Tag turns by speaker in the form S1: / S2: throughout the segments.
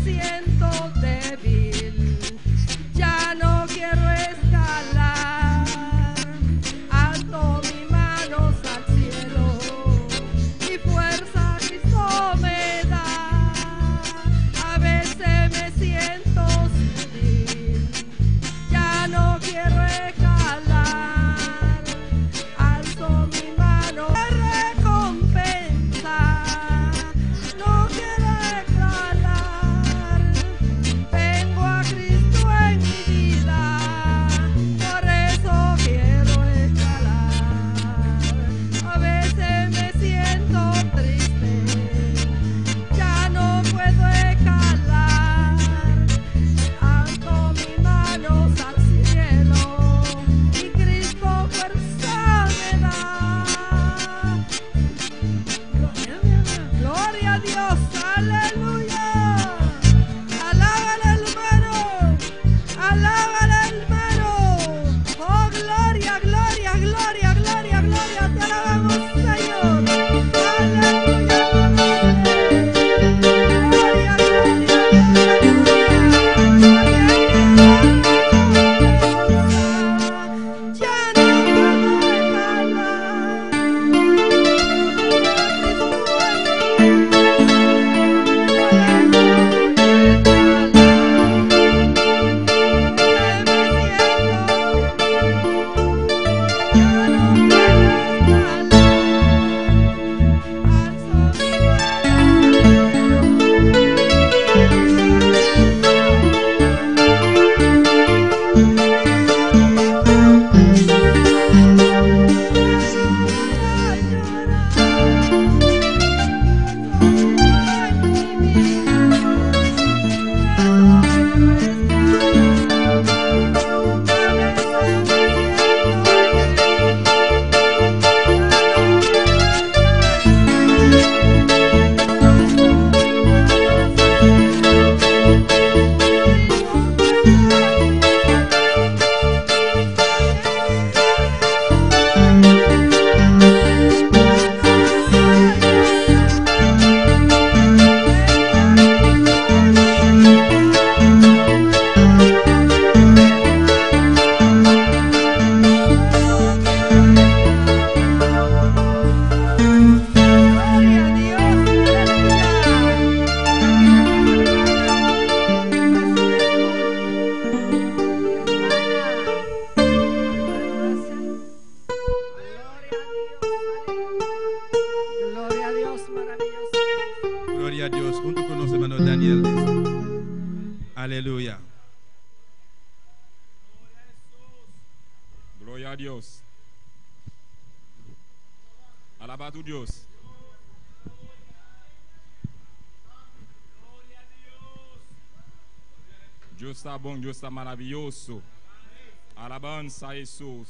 S1: siento débil, ya no quiero escalar. Alto mis manos al cielo y fuerza Cristo me da. A veces me siento débil, ya no quiero escalar. Alzo mi mano, recompensa. No quiero escalar. Tengo a Cristo en mi vida, por eso quiero escalar. A veces me siento triste, ya no puedo escalar. Alzo mis manos al cielo y Cristo fuerza me da. Gloria a Dios, aleluya. Alábale hermano, alábale hermano. Oh, gloria, gloria, gloria, gloria, gloria. Te alabamos, Señor. Aleluya. Gloria, gloria, gloria. Ya no puedo Gloria a Dios, aleluya. Gloria a Dios, maravilloso.
S2: Gloria a Dios. Junto con nuestro hermano Daniel. Aleluya.
S3: Gloria a Dios. Alaba tu Dios. Dios está bom, Dios está maravilloso. Alabanza a Jesús.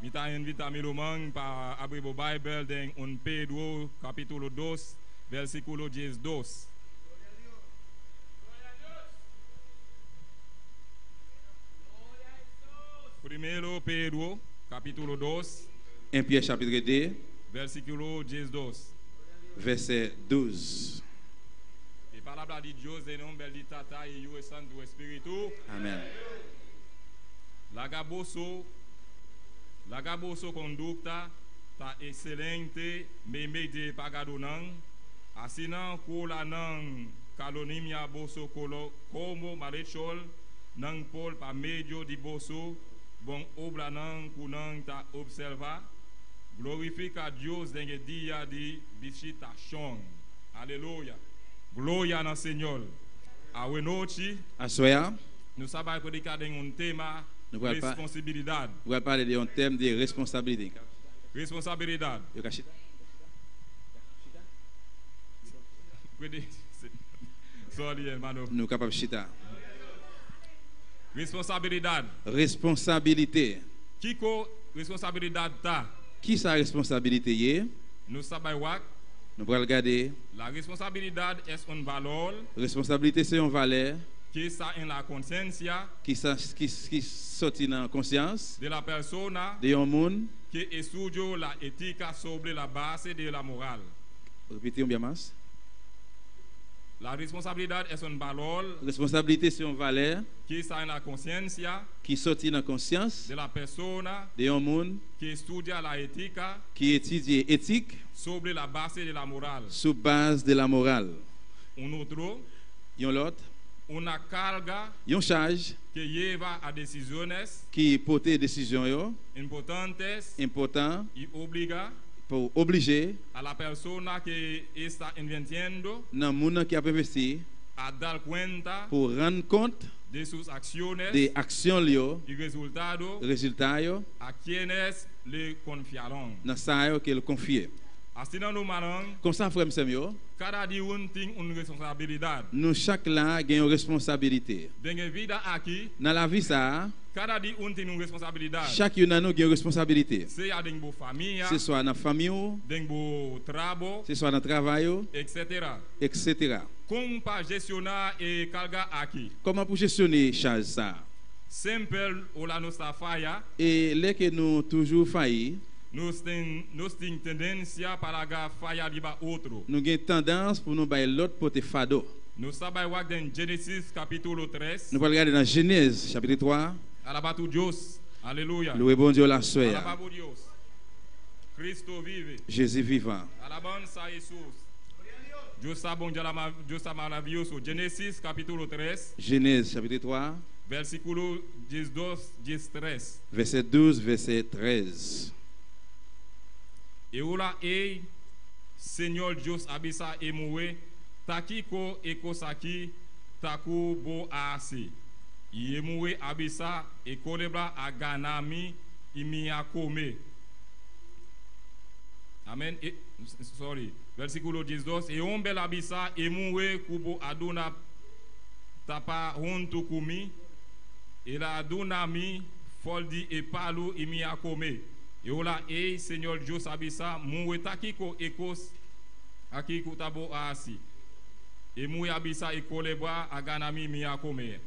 S3: Mi ta invita mi ruman pa habri e Bijbel den 1 Pedro capítulo 2, versículo 12. Primero Pedro, capítulo 2,
S2: 1 Pierre chapitre 2,
S3: versículo 12.
S2: verset 12.
S3: E palabra di Dios den nomber di Tata y Yu y Santo Spirito.
S2: Amèn.
S3: Laga boso conducta ta excelente meimei di pagadonan, asina cu ora nan calumnia boso como malhechor, nan por pa medio di boso bon obranan cu nan ta observa, glorifica Dios den dia di bishitacion. Aleluya. Gloria na Señor. Awe nochi,
S2: Aswè a,
S3: nos ta bay predica den un tema
S2: Nou pral
S3: responsabilidad.
S2: Nou pral pale di yon tèm di responsabilite.
S3: Responsabilidad.
S2: Yo ka chita?
S3: Sorry, hermano.
S2: Nou kapab chita.
S3: Responsabilidad.
S2: Responsabilite.
S3: Kico responsabilidad ta?
S2: Ki sa responsabilite ye?
S3: Nos ta bay wak.
S2: Nou pral gade.
S3: La responsabilidad es un valor
S2: Responsabilite se yon valè
S3: que está en la conciencia
S2: ki soti nan konsyans
S3: de la persona
S2: de yon moun.
S3: que estudia la ética sobre la base de la moral.
S2: Repete yon byen mas.
S3: La responsabilidad es un valor
S2: Responsabilite se yon valè
S3: que está en la conciencia
S2: ki soti nan konsyans
S3: de la persona
S2: de yon moun
S3: que estudia la ética
S2: ki etidye etik
S3: sobre la base de la moral.
S2: Sou baz de la moral.
S3: Un otro,
S2: Yon lòt,
S3: una carga
S2: yon chaj
S3: que lleva a decisiones
S2: ki pote desizyon yo
S3: importantes
S2: enpòtan
S3: y obliga
S2: pou oblije
S3: a la persona que está invirtiendo
S2: nan moun nan ki ap envesti
S3: a dar cuenta
S2: pou rann kont
S3: de sus acciones
S2: de aksyon l yo
S3: y resultado
S2: rezilta yo
S3: a quienes le confiaron.
S2: Nan sa yo ke l konfye.
S3: Asina rumannan,
S2: Konsa frè m sè m yo,
S3: cada di un tin un responsabilidad.
S2: Nou chak la gen yon responsabilite.
S3: Den e vida aki,
S2: Nan lavi sa a,
S3: cada di un tin un responsabilidad.
S2: Chak youn nan nou gen yon responsabilite.
S3: Sea den bo famia,
S2: Se swa nan fanmi ou,
S3: den bo trabou,
S2: se swa nan travay ou,
S3: etc.
S2: Eksetera.
S3: Kon pa gestiona e carga aki?
S2: Kòman pou jesyone chaj sa a?
S3: Semper ora nos ta faya,
S2: E lè ke nou toujou fayi.
S3: Nos tin nos tin tendencia pa laga faya riba otro.
S2: Nou gen tandans pou nou bay lòt pote fado.
S3: Nos ta bay wak den Genesis capitulo 3.
S2: Nou pral gade nan Jenèz chapitre 3.
S3: Alaba tu Dios. Aleluya.
S2: Louwe Bondye w laswè a.
S3: Alaba bo Dios. Cristo vive.
S2: Jezi vivan.
S3: Alabanza a Jesus. Dios ta bon, Dios ta maraviyoso. Genesis capitulo 3.
S2: Jenèz chapitre 3.
S3: Versiculo 12, 13.
S2: Vèsè 12, vèsè 13.
S3: E ora ei, Señor Dios a bisa e muhé, Ta kiko e kos aki ta ku bo a hasi? I e muhé a bisa, E kolebra a gana mi i mi a kome. Amen. E, sorry. Versiculo 12, E homber a bisa e muhé ku bo a duna ta pa huntu ku mi, el a duna mi for di e palu i mi a kome. E ora ei Señor Dios a bisa, Muhé, ta kiko e kos aki ku ta bo a hasi? E muhé a bisa, E kolebra a gana mi, mi a kome.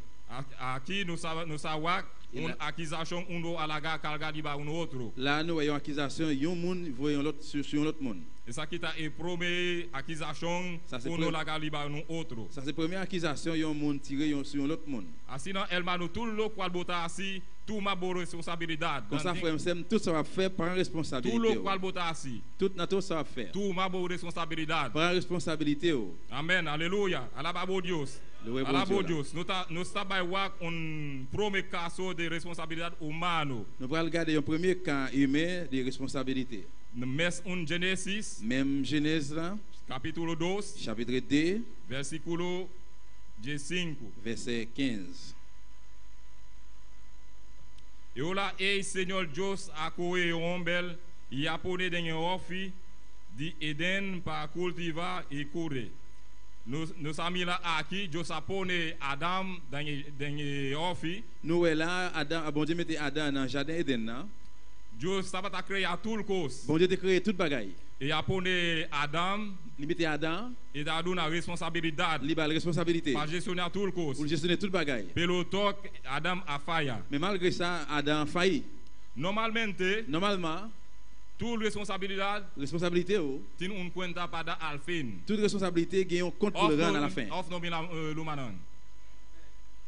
S3: Aki nos a wak un akizashon unu a laga karga riba un otro.
S2: La nou wè yon akizasyon yon moun voye yon lòt sou yon lòt moun.
S3: Esaki ta e prome akizashon
S2: Sa se
S3: ku no laga riba un otro.
S2: Sa se premye akizasyon yon moun tire yon sou yon lòt moun.
S3: Asina, hermano, tur lokual bo ta hasi, tuma bo responsabilidat.
S2: Konsa frè m sè m tout sa wap fè pran
S3: Tur
S2: responsabilite w.
S3: lokual bo ta hasi.
S2: Tout nan tout sa wap fè.
S3: Tuma bo responsabilidat.
S2: Pran responsabilite w.
S3: Amen, aleluya, alaba bo Dios.
S2: Louwe
S3: Alaba
S2: Bondye
S3: bo
S2: w la.
S3: Dios. No ta, nos ta bai wak un prome kaso di responsabilidat humano.
S2: Nou pral gade yon premye ka imen de responsabilite.
S3: Mes un Genesis.
S2: Menm Jenèz la.
S3: Capítulo 2.
S2: Chapitre 2.
S3: Versículo 15.
S2: Vèsè 15.
S3: E ora ei Señor Dios a kohe e homber i a pone den e hòfi di Eden pa kultivá i kure. Nos, nos a mira aki, Dios a pone Adam den e, den e hòfi.
S2: Nou wè la, Adam, Bondye mete Adan nan jaden Edenn nan.
S3: Dios tabata krea tur kos.
S2: Bondye te kreye tout bagay.
S3: E a pone Adam.
S2: Li mete Adan.
S3: E ta duna responsabilidat.
S2: Li ba l responsabilite.
S3: Pa gestioná tur kos.
S2: Pou l jesyone tout bagay.
S3: Pero tòg Adam a faya.
S2: Men malgre sa, Adan fayi.
S3: Normalmente.
S2: Nòmalman.
S3: Tur responsabilidat.
S2: Responsabilite ou.
S3: Tin un kuenta pa da al fin.
S2: Tout responsabilite gen yon kont pou l
S3: Òf
S2: rann
S3: no,
S2: alafen.
S3: òf no mi rumannan.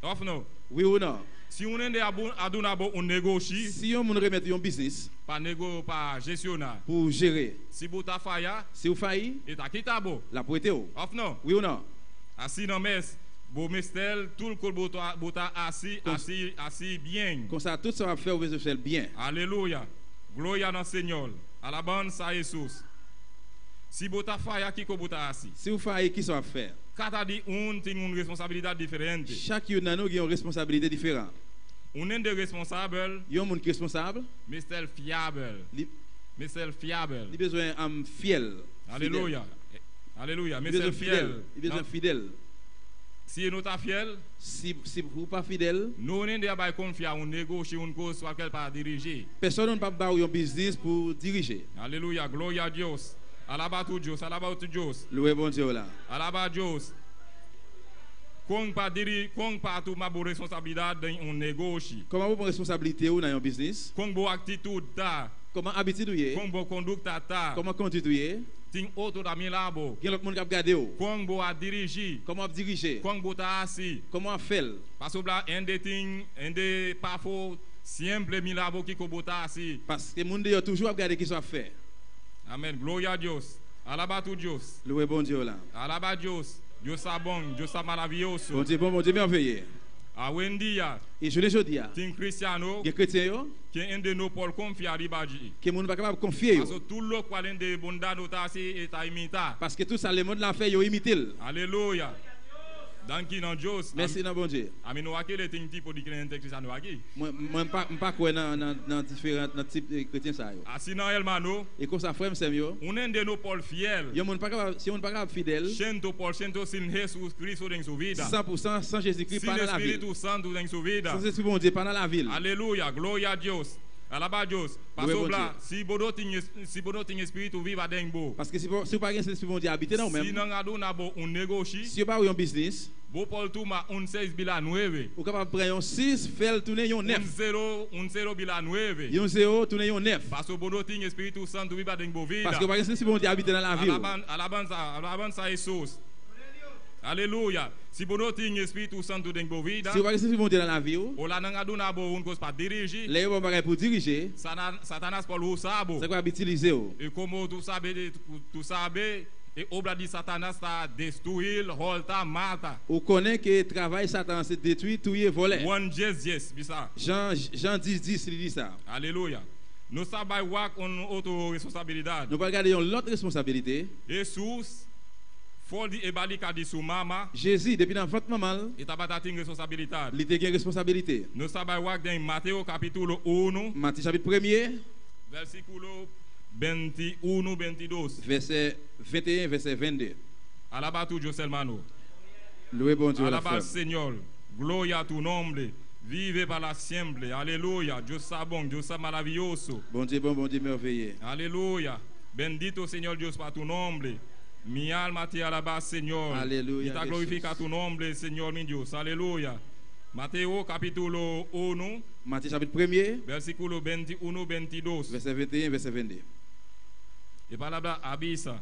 S3: Òf no.
S2: Wi ou non?
S3: Si un hende a duna bo un negoshi.
S2: Si yon moun remèt ou yon biznis.
S3: Pa nego pa gestiona.
S2: Pou w jere.
S3: Si bo ta faya.
S2: Si w fayi.
S3: E ta kita bo.
S2: L ap wete w.
S3: Òf no?
S2: Wi ou non?
S3: Asina mes, bo mester tur kos bo ta bo ta hasi hasi hasi bien.
S2: Konsa tout sa w ap fè ou bezwen fè l byen.
S3: Aleluya! Gloria na Señor! Alabansa a Hesus! Si bo ta faya kiko bo ta hasi?
S2: Si w fayi kisa w ap fè?
S3: Kada di un tin un responsabilidat diferente.
S2: Chak youn nan nou gen yon responsabilite diferan.
S3: Un hende responsabel.
S2: Yon moun ki responsab.
S3: Mester fiabel.
S2: Li.
S3: Mester fiabel.
S2: Li bezwen fyèl.
S3: Aleluya! Aleluya!
S2: Li
S3: Mester
S2: bezwen fidèl.
S3: fiel.
S2: Li bezwen fidèl.
S3: Si e no ta fiel.
S2: Si si ou pa fidèl.
S3: No hende a bai konfia un negoshi un kos kualkier pa dirigí.
S2: Pèsòn moun pap ba ou yon biznis pou dirije.
S3: Aleluya! Gloria a Dios! Alaba tu Dios! Alaba tu Dios!
S2: Louwe Bondye w la.
S3: Alaba Dios! Kon pa diri kon pa tuma bo responsabilidat den un negoshi?
S2: Kòman pou pran responsabilite ou nan yon biznis?
S3: Kon bo aktitut ta?
S2: Kòman abitid ou ye?
S3: Kon bo kondukta ta?
S2: Kòman konduit ou ye?
S3: Tin otro ta mira bo.
S2: Gen lòt moun k ap gade w.
S3: Kon bo a dirigí.
S2: Kòman w ap dirije.
S3: Kon bo ta hasi.
S2: Kòman w ap fè l.
S3: Pasobra hende tin hende pafó siempre mira bo kiko bo ta hasi.
S2: Paske moun deyò toujou ap gade kisa w ap fè.
S3: Amèn gloria a Dios alaba tu Dios.
S2: Louwe Bondye w la.
S3: Alaba Dios Dios ta bon Dios ta maravioso.
S2: Bondye bon Bondye mèveye.
S3: Awendia.
S2: E jounen jodi a.
S3: Tin kristiano.
S2: Gen kretyen yo.
S3: Ke hende no por konfia riba dje.
S2: Ke moun pa kapab konfye yo.
S3: Paso tur lokual hende bondado ta hasi e ta imitá.
S2: Paske tout sa lemond la fè yo imite l.
S3: Aleluya! Danki nan Dios.
S2: Mèsi nan Bondye.
S3: Ami no a kere tin tipo di kreyente kristiano aki.
S2: Mwen mwen pa m pa kwè nan nan nan diferant nan tip kretyen sa yo.
S3: Asina hermano.
S2: E konsa frè m sè m yo.
S3: Un hende no por fiel.
S2: Yon moun pa kapab si yon moun pa kapab fidèl.
S3: Ciento por ciento sin Jesus Cristo den su vida.
S2: 100% san Jezikri
S3: Sin
S2: pa nan lavi l.
S3: Espiritu Santu den su vida.
S2: San Lespri Bondye pa nan lavi l.
S3: Aleluya! Gloria a Dios! Alaba Dios!
S2: Louwe
S3: Pasobra
S2: Bondye.
S3: si bo no tin si bo no tin Espiritu viva den bo.
S2: Paske si si ou pa gen Lespri Bondye abite nan ou
S3: Si
S2: menm.
S3: nan a duna bo un negoshi.
S2: Si yo ba ou yon biznis.
S3: Bo por tuma un seis bila nueve.
S2: Ou kapab pran yon 6 fè l tounen yon
S3: Un
S2: 9.
S3: zero un zero bila nueve.
S2: Yon zewo tounen yon 9.
S3: Paso bo no tin Espiritu Santu biba den bo vida.
S2: Paske ou pa gen Lespri Bondye abite nan lavi ou.
S3: Alaban alabanza alabanza Jesus. Aleluya! Si bo no tin Espiritu Santu den bo vida.
S2: Si ou pa gen Lespri Bondye nan lavi ou.
S3: Ora nan a duna bo un kos pa dirigi.
S2: Lè yo ba w bagay pou w dirije.
S3: Satanas por usa bo.
S2: Sa kapab itilize w.
S3: I komo tur sabe tur sabe e obra di Satanas ta destruir, horta, mata.
S2: Ou konnen ke travay Satan an se detwi, touye, vòlè.
S3: Juan dies dies bisa.
S2: Jan Jan 10 10 li di sa.
S3: Aleluya! Nos ta bai wak un otro responsabilidad.
S2: Nou pral gade yon lòt responsabilite.
S3: Hesus for di e balika di su mama.
S2: Jezi, depi nan vant manman l.
S3: E tabata tin responsabilidad.
S2: Li te gen responsabilite.
S3: Nos ta bai wak den Mateo kapitulo unu.
S2: Matye chapit premye.
S3: Vèsikulo 21, 22.
S2: Vèsè 21, vèsè 22.
S3: Alaba tu Dios hermano.
S2: Louwe Bondye w la
S3: Alaba
S2: frè
S3: al
S2: m.
S3: Señor. Gloria a tu nombre. Vive para siempre. Aleluya. Dios ta bon. Dios ta maravilloso.
S2: Bondye bon, Bondye mèveye.
S3: Aleluya. Bendito Señor Dios pa tu nombre. Mi alma te alaba Señor.
S2: Aleluya
S3: Mi ta glorifica
S2: Jesús.
S3: tu nombre Señor mi Dios. Aleluya. Mateo capítulo 1.
S2: Matye chapit premye.
S3: Versículo 21, 22.
S2: Vèsè 21, vèsè 22.
S3: E palabra a bisa.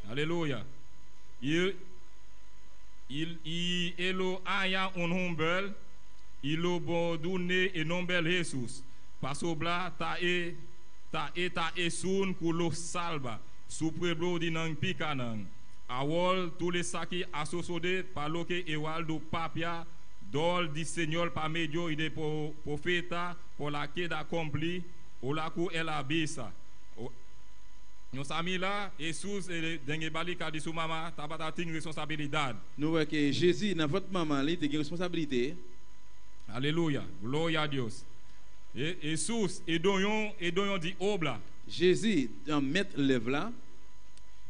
S3: Aleluya. I i i e lo haña un homber i lo bo dun'é e nomber Hesus, pasobra ta e ta e ta esun ku lo salba su pueblo di nan pikanan. Awor tur esaki a sosodé pa loke e wòrdu papia dor di Señor pa medio di e profeta por a keda kumplí, ora ku el a bisa. Nos a mira Hesus den e barika di su mama tabata tin responsabilidat.
S2: Nou wè ke Jezi nan vant manman li te gen responsabilite.
S3: Aleluya! Gloria a Dios! Hesus e doño e doño di obra.
S2: Jezi mèt lèv la.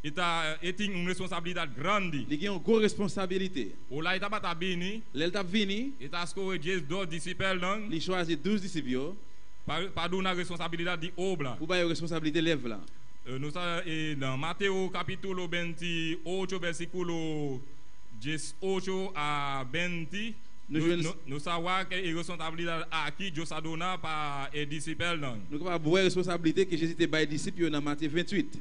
S3: E ta e tin un responsabilidat grandi.
S2: Li gen yon gwo responsabilite.
S3: Ora e tabata bini.
S2: Lè l t ap vini.
S3: E ta skohe 12 disipelnan.
S2: Li chwazi 12 disip yo.
S3: Pa pa duna responsabilidat di obra.
S2: Pou ba yo responsabilite lèv la.
S3: Nos ta nan Mateo kapitulo 28 vèsikulo 18 a 20.
S2: Nou jwenn.
S3: Nos ta wak e responsabilidat aki Dios a duna pa e disipelnan.
S2: Nou kapab wè responsabilite ke Jezi te bay disip yo nan Matye 28.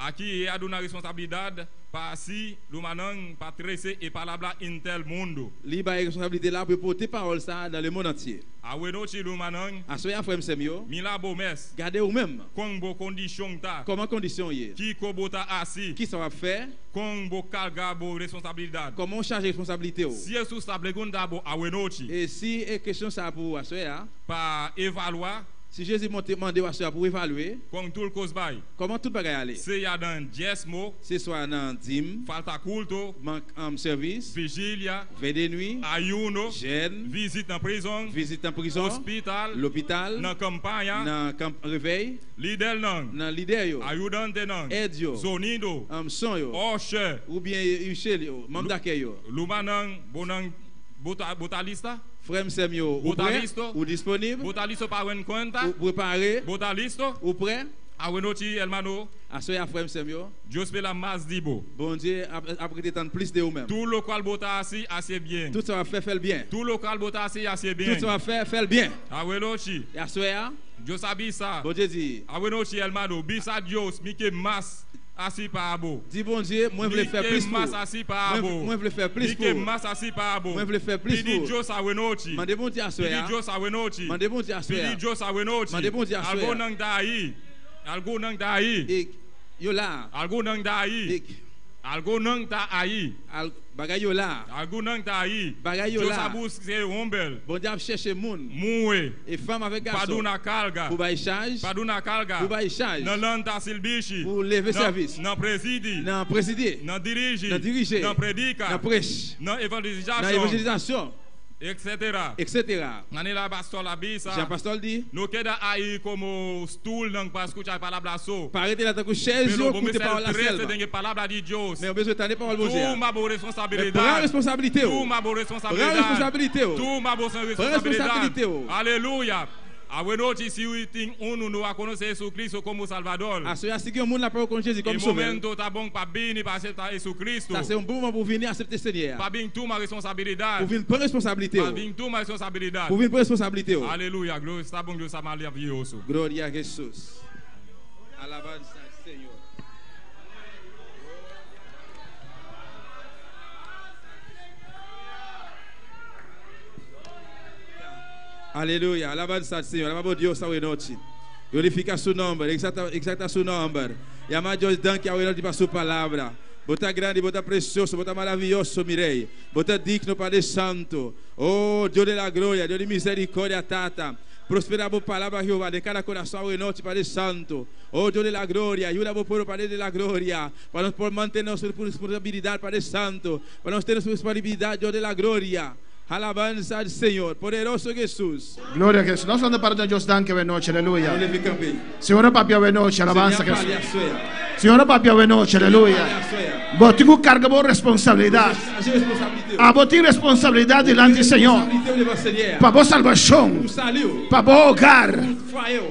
S3: Aki e a duna responsabilidat pa hasi rumannan pa trese e palabra henter mundu.
S2: Li bay responsabilite la pou yo pote pawòl sa a nan lemonn antye.
S3: Awenochi rumannan.
S2: Aswè a frè m sè m yo.
S3: Mira bo mes.
S2: Gade ou menm.
S3: Kon bo kondishon ta.
S2: Kòman kondisyon w ye.
S3: Kiko bo ta hasi.
S2: Kisa w ap fè.
S3: Kon bo karga bo responsabilidat.
S2: Kòman w chaje responsabilite w.
S3: Si Hesus ta pregunta bo awenochi.
S2: E si e kesyon sa a pou ou aswè a.
S3: Pa evalua.
S2: Si Jezi monte mande w aswè a pou w evalye.
S3: Kon tur kos bai.
S2: Kòman tout bagay ale.
S3: Sea den diesmo.
S2: Se swa nan dim.
S3: Falta kulto.
S2: Mank sèvis.
S3: Vigilia.
S2: Vèy de nwi.
S3: Ayuno.
S2: Jèn.
S3: Vizit nan prizon.
S2: Vizit nan prizon.
S3: Hospital.
S2: Lopital.
S3: Nan kampaya.
S2: Nan kanp revèy.
S3: Lidernan.
S2: Nan lidè yo.
S3: Ayudantenan.
S2: Èd yo.
S3: Zonido.
S2: Son yo.
S3: Usher.
S2: Oubyen usher yo, manm dakèy yo.
S3: Rumannan, bonan, bo ta, bo ta lista?
S2: Frè m, sè m yo, ou
S3: Bo ta
S2: prè?
S3: listo?
S2: Ou disponib?
S3: Bo ta listo pa ren kuenta?
S2: Ou prepare?
S3: Bo ta listo?
S2: Ou prè?
S3: Awenochi, hermano,
S2: Aswè a frè m sè m yo,
S3: Dios spera mas di bo.
S2: Bondye ap rete tann plis de ou menm.
S3: Tur lokual bo ta hasi, hasié bien.
S2: Tout sa w ap fè, fè l byen.
S3: Tur lokual bo ta hasi, hasié bien.
S2: Tout sa w ap fè, fè l byen.
S3: Awenochi,
S2: E aswè a,
S3: Dios a bisa.
S2: Bondye di.
S3: Awenochi, hermano, bisa Dios, mi ke mas hasi pa abo.
S2: Di Bondye, mwen vle
S3: Mi
S2: fè
S3: ke
S2: plis pou
S3: mas
S2: ou.
S3: hasi pa
S2: Mwen
S3: abo.
S2: mwen vle fè plis
S3: Mi
S2: pou
S3: ke
S2: ou.
S3: mas hasi pa abo.
S2: Mwen vle fè plis
S3: Pidi
S2: pou ou.
S3: Dios awenochi.
S2: Mande Bondye aswè
S3: Pidi
S2: a.
S3: Dios awenochi.
S2: Mande Bondye aswè
S3: Pidi
S2: a.
S3: Dios awenochi.
S2: Mande Bondye aswè
S3: Algun
S2: a.
S3: nan ta ei. Algun nan ta ei.
S2: E yo la.
S3: Algun nan ta ei.
S2: E
S3: Algun nan ta ei.
S2: al, bagay yo la.
S3: Algun nan ta ei.
S2: Bagay yo
S3: Dios
S2: la.
S3: a buska hòmber.
S2: Bondye ap chèche moun.
S3: Muhé.
S2: E fanm avèk
S3: Pa
S2: gason.
S3: duna karga.
S2: Pou bay chaj.
S3: Pa duna karga.
S2: Pou bay chaj.
S3: Nan lanta sirbishi.
S2: Pou leve
S3: Nan-
S2: sèvis.
S3: Nan prezidí.
S2: Nan prezide.
S3: Nan dirigí.
S2: Nan dirije.
S3: Nan prediká.
S2: Nan preche.
S3: Nan
S2: Nan
S3: evangelisashon.
S2: evanjelizasyon.
S3: Etc.
S2: Etc.
S3: Manera pastor a bisa.
S2: Jan pastor di,
S3: No keda ei komo stulnan pa skucha palabra so.
S2: Pa rete la tankou chèz
S3: Pero
S2: yo
S3: bo
S2: koute
S3: mester
S2: pawòl la
S3: trese
S2: sèlman.
S3: den palabra di Dios.
S2: Men ou bezwen tande pawòl Bondye.
S3: Tuma bo
S2: Men
S3: responsabilidat.
S2: pran responsablite ou.
S3: Tuma bo
S2: Pran
S3: responsabilidat.
S2: responsablite ou.
S3: Tuma bo
S2: Pran
S3: responsabilidat.
S2: responsablite ou.
S3: Aleluya. Awenochi si tin un no a konosé Hesukristu komo Salbador.
S2: Aswè a si gen moun la pa konn Jezi
S3: E
S2: kòm sovè.
S3: momento ta bon pa bini pa aseptá Hesukristu.
S2: Sa se yon bon moman pou vini aksepte Seyè.
S3: Pa bin tuma responsabilidat.
S2: Pou vin pran responsablite
S3: Pa
S2: ou.
S3: bin tuma responsabilidat.
S2: Pou vin pran responsablite ou.
S3: Aleluya. Gloria, ta bon Dios maravioso.
S2: Gloria a Jesus. Alabanza al Señor. Aleluya, alabanza al Señor. Alabamos a Dios hoy noche. Glorifica su nombre, exalta, exalta su nombre. I ama Dios, danki awe nochi pa su palabra. Bo ta grandi, bo ta presioso, bo ta maravioso, mi Rei. Bo ta digno, Padre Santo. Oh, Dios de la gloria, Dios de misericordia, Tata. Prospera bo palabra, Jehová, den kada kurason awe nochi, Padre Santo. Oh, Dios de la gloria, yuda e pueblo, Padre de la gloria, pa nos por mantené nos responsabilidat, Padre Santo, pa nos tin responsabilidat, Dios de la gloria. Alabanza al Señor, poderoso Jesús.
S4: Gloria a Jesús. Nos ta para Dios danki awe nochi, aleluya.
S2: Glorifica
S4: Señor papia awe nochi, alabanza a
S2: Señor,
S4: Jesús. Señor papia awe nochi, aleluya. Bo tin ku karga bo responsabilidat. Abo tin responsabilidat dilanti di Señor. Pa bo salbashon, pa bo hogar,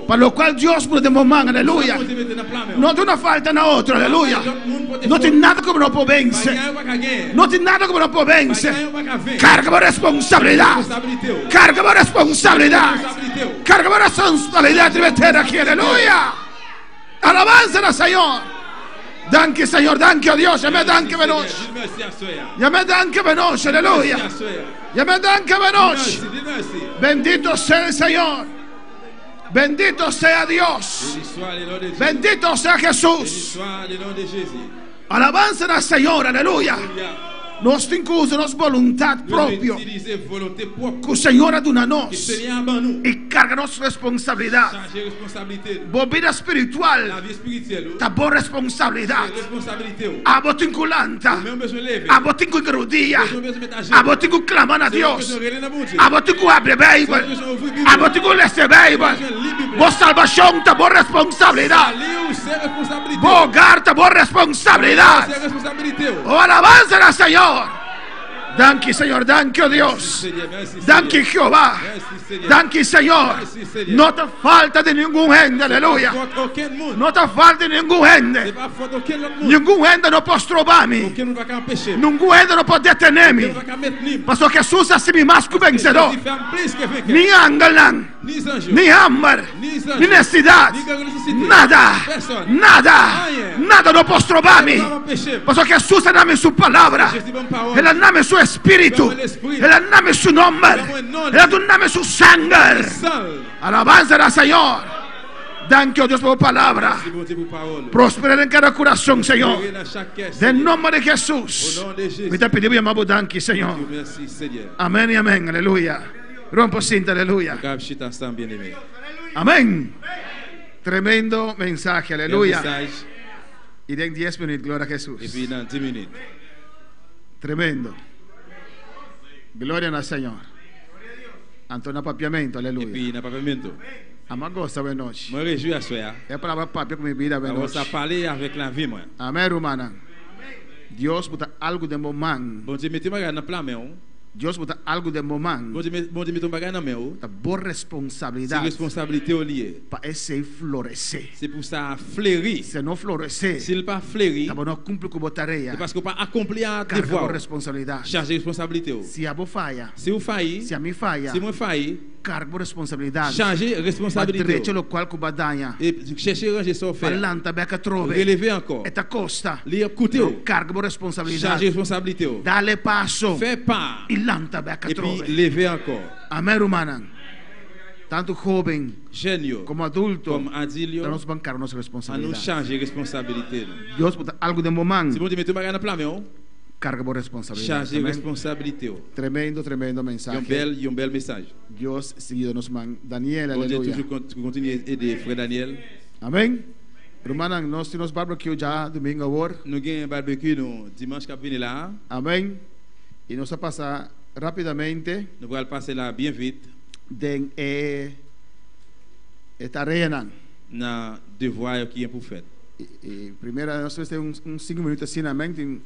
S4: pa loke Dios pone den bo man, aleluya. No tin falta na otro, aleluya. No tin nada ku no por vense. No tin nada ku no por vense. Karga bo responsabilidat. Karga bo responsabilidat. Karga bo responsabilidat di tera aki, aleluya. Alabanza al Señor. Danki, Señor, danki, oh Dios. Yam'é danki awe nochi. Yam'é danki awe nochi, aleluya. Yam'é danki awe nochi. Bendito sea el Señor. Bendito sea Dios. Bendito sea Jesús. Alabanza al Señor, aleluya. Nos tin ku usa nos boluntat propio. Ku Señor a duna nos. I karga nos responsabilidat. Bo bida spiritual. Ta bo responsabilidat. Abo tin ku lanta. Abo tin ku rudia. Abo tin ku klama na Dios. Abo tin ku habri Beibel. Abo tin ku lesa Beibel. Bo salbashon ta bo responsabilidat. Bo hogar ta bo responsabilidat. Oh, alabanza al Señor. Danki, Señor. Danki, oh Dios. Danki, Jehová. Danki, Señor. No ta falta di ningun hende, aleluya. No ta falta di ningun hende. Ningun hende no por stroba mi. Ningun hende no por detené mi. Pasobra Jesús a hasi mi mas ku vensedó. Ni angelnan, ni hamber, ni nesesidat, nada, nada, nada no por stroba mi. Pasobra Jesús a duna mi su palabra. El a duna mi su espíritu. El a duna mi su nòmber. El a duna mi su sanger. Alabanza al Señor. Danki, oh Dios, pa bo palabra. Prosperá den kada kurason, Señor. Den nòmber di Jesús. Mi ta pidi yama bo danki, Señor. Amèn i amèn. Aleluya. Rompo sinta, aleluya. Amèn. Tremendo mensahe, aleluya. I den 10 minüt, gloria a Jesús. Tremendo. Gloria al Señor. Anto na papiamento, aleluya.
S2: Na papiamento.
S4: Ami a gosa awe nochi.
S2: Mwen rejwi aswè a.
S4: E palabra papia ku mi bida
S2: Awe
S4: awe nochi.
S2: sa pale avèk lavi mwen.
S4: Amèn, rumannan. Dios buta algu den bo man.
S2: Bondye mete bagay nan plan men ou.
S4: Dios bota algu den bo man.
S2: Bondye mete yon bagay nan men ou.
S4: Ta bo
S2: Se
S4: responsabilidat.
S2: Responsablite ou li ye.
S4: Pa esei floresé.
S2: Se pou sa a fleri.
S4: Si e no floresé.
S2: Si l pa fleri.
S4: Ta bo no a kumpli ku bo tarea.
S2: Se paske ou pa akonpli a
S4: Karga
S2: devwa
S4: bo
S2: ou.
S4: responsabilidat.
S2: Chaje responsabilite ou.
S4: Si abo faya.
S2: Si ou fayi.
S4: Si ami faya.
S2: Si mwen fayi.
S4: Karga bo responsabilidat.
S2: Chaje
S4: Pa
S2: responsabilite
S4: drecha
S2: ou.
S4: lokual ku bo a daña.
S2: E chèche ranje sa ou
S4: Pa
S2: fè a.
S4: lanta bèk atrobe.
S2: Releve ankò.
S4: E ta kosta.
S2: Li ap koute
S4: Pero
S2: ou.
S4: karga bo responsabilidat.
S2: Chaje responsabilite ou.
S4: Dale paso.
S2: Fè pa.
S4: I lanta bèk
S2: Epi
S4: atrobe.
S2: leve ankò.
S4: Amèn rumannan. Tantu hóben.
S2: Jèn yo.
S4: Komo adulto.
S2: Kòm adil yo.
S4: Ta nos ban karga nos
S2: An nou
S4: responsabilidat.
S2: chaje responsabilite nou.
S4: Dios bota algu den bo man.
S2: Si Bondye mete yon bagay nan pla men ou.
S4: Karga bo responsabilidat.
S2: Chaje
S4: Amèn.
S2: responsabilite ou.
S4: Tremendo, tremendo mensahe.
S2: Yon bèl, yon bèl mesaj.
S4: Dios sigui yuda nos man Daniel,
S2: Bondye
S4: aleluya.
S2: toujou kontinye ede frè Daniel.
S4: Amèn. Rumannan, nos tin nos barbecue dja domingo awor.
S2: Nou gen barbecue nou dimanch kap vini la a.
S4: Amèn. I nos a pasa rápidamente.
S2: Nou pral pase la byen vit.
S4: Den e e tareanan.
S2: Nan devwa yo ki gen pou fèt.
S4: I primera nos mester un un sinku minuut asina amèn. Tin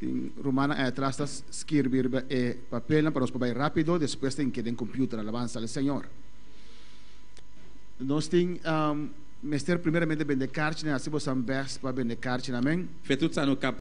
S4: tin rumannan ei atras ta skirbi riba e papelnan pa nos por bai rápido despues tin ke den computer. Alabansa al Señor. Nos tin mester primeramente bende karchinan, hasi bosan bèst pa bende karchinan, amèn.
S2: Fè tout sa nou kap.